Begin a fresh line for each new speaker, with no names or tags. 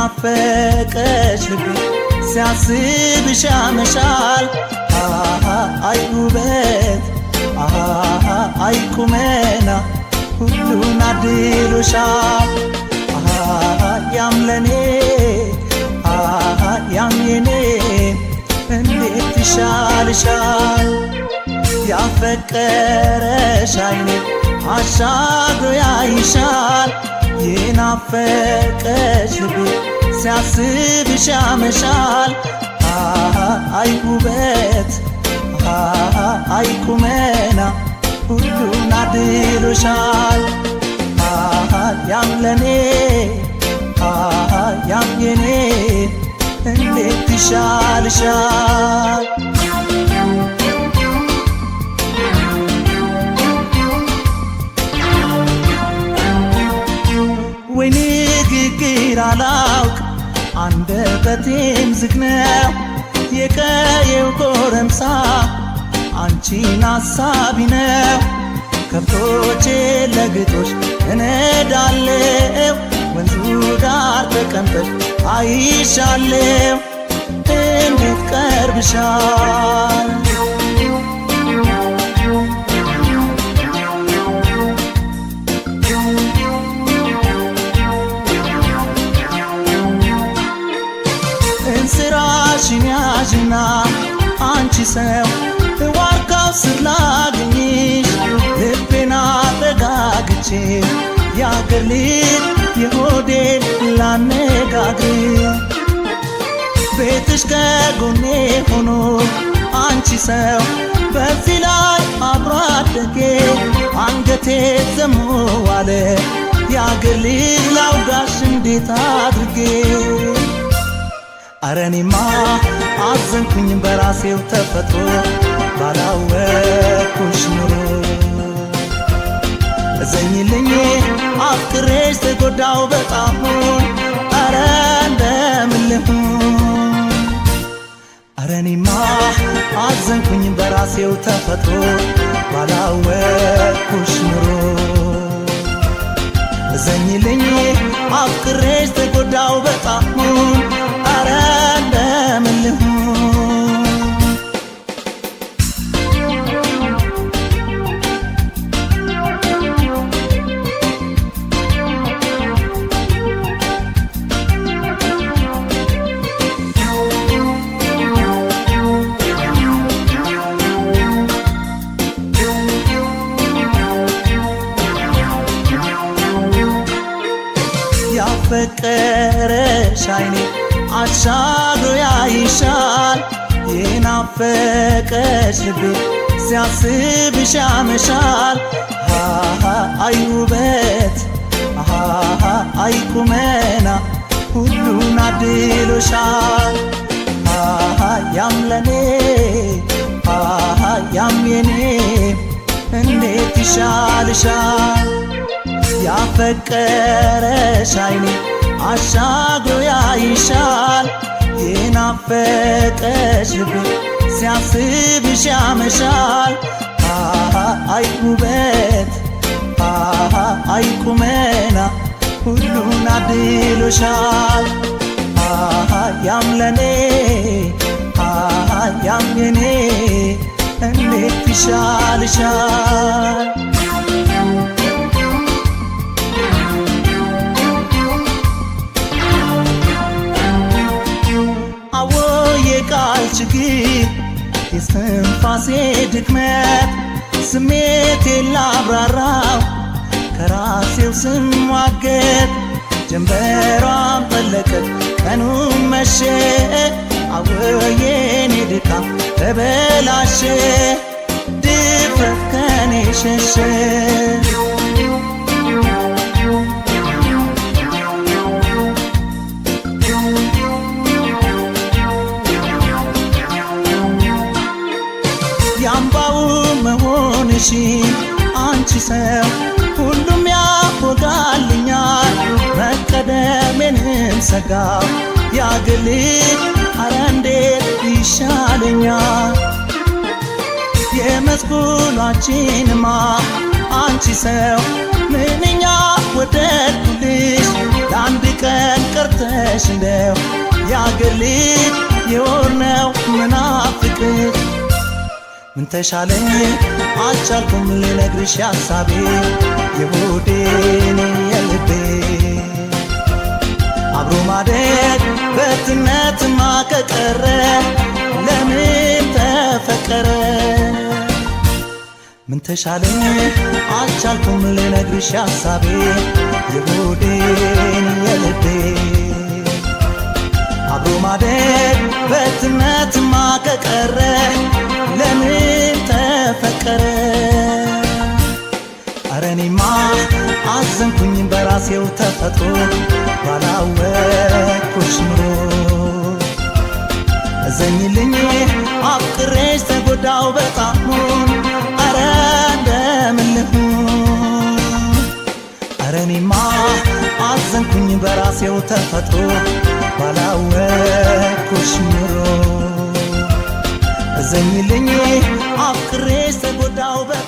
የናፈቀሽ ልቤ ሲያስብሽ ያመሻል። አይ ውበት፣ አይ ቁመና፣ ሁሉን አድሎሻል። ያም ለኔ፣ ያም የኔ፣ እንዴት ይሻልሻል? ያፈቀረሽ አይኔ አሻግሮ ያይሻል። የናፈቀሽ ልቤ ሲያስብሽ ያመሻል። አይ ውበት፣ አይ ቁመና፣ ሁሉን አድሎሻል። ያም ለኔ፣ ያም የኔ፣ እንዴት ይሻልሻል? ወይ ንግግር አላውቅ፣ አንደበቴም ዝግ ነው። የቀየው ጎረምሳ አንቺን አሳቢ ነው። ከብቶቼ ለግጦሽ እነዳለው፣ ወንዙ ዳር ተቀምጠሽ አይሻለው፣ እንዴት ቀርብሻል? እንስራሽን ያዥና አንቺ ሰው፣ ዋርካው ስር ላግኝሽ፣ ልቤን አረጋግቼ ያገር ልጅ የሆዴን ላነጋግር። ቤትሽ ከጎኔ ሆኖ አንቺ ሰው፣ በዚህ ላይ አብሮ አደጌ፣ አንገቴ ዘሞ ዋለ፣ ያገር ልጅ ላውጋሽ እንዴት አድርጌ? አረኔማ አዘንኩኝ በራሴው ተፈጥሮ ባላወቅኩሽ ኑሮ። እዘኝልኝ፣ አፍቅሬሽ ተጎዳው በጣም፣ አረ እንደምን ልሁን? አረኔማ አዘንኩኝ በራሴው ተፈጥሮ ባላወቅኩሽ ኑሮ። እዘኝልኝ፣ አፍቅሬሽ ተጎዳው በጣም፣ አረ እንደምን ልሁን? ያፈቀረሽ አይኔ አሻግሮ ያይሻል። የናፈቀሽ ልቤ ሲያስብሽ ያመሻል። አይ ውበት፣ አይ ቁመና፣ ሁሉን አድሎሻል። ያም ለኔ፣ ያም የኔ፣ እንዴት ይሻልሻል? ያፈቀረሽ አይኔ አሻግሮ ያይሻል። የናፈቀሽ ልቤ ሲያስብሽ ያመሻል። አይ ውበት፣ አይ ቁመና፣ ሁሉን አድሎሻል። ያም ለኔ፣ ያም የኔ፣ እንዴት ይሻልሻል? አዎ የቃል ችግር፣ የስትንፋሴ ድክመት፣ ስሜቴን ላብራራው ከራሴው ስሟገት፣ ጀንበሯን ጠለቀች፣ ቀኑን መሸ፣ አዎ የኔ ድካም ተበላሸ፣ ድፍረት ከኔ ሸሸ። ያምባው መሆንሽን አንቺ ሰው ሁሉም ያወጋልኛል። መቀደሜንም ሰጋው፣ ያግል አረ እንዴት ይሻለኛል? የመስኩሏችንማ አንቺ ሰው ምንኛ ወደድኩልሽ ለአንድ ቀን ቀርተሽ እንደው የአገር ልጅ የሆነው ምናፍቅሽ። ምን ተሻለኝ አልቻልኩም ልነግርሽ ሐሳቤ የሆዴን የልቤ። አብሮ ማደግ በትነትማ ከቀረ ለምን ተፈቀረ? ምን ተሻለኝ አልቻልኩም ልነግርሽ ሐሳቤ የሆዴን የልቤ። አብሮ ማደግ በትነትማ ከቀረ ለምን ተፈቀረ? ኧረ እኔማ አዘንኩኝ በራሴው ተፈጥሮ ባላወቅኩሽ ኑሮ። እዘኝልኝ አፍቅሬሽ ተጎዳው በጣሙን ኧረ እንደምን ልሁን? ኧረ እኔማ አዘንኩኝ በራሴው ተፈጥሮ ባላወቅኩሽ ኑሮ። እዘኝልኝ አፍቅሬሽ ተጎዳው በጣሙን።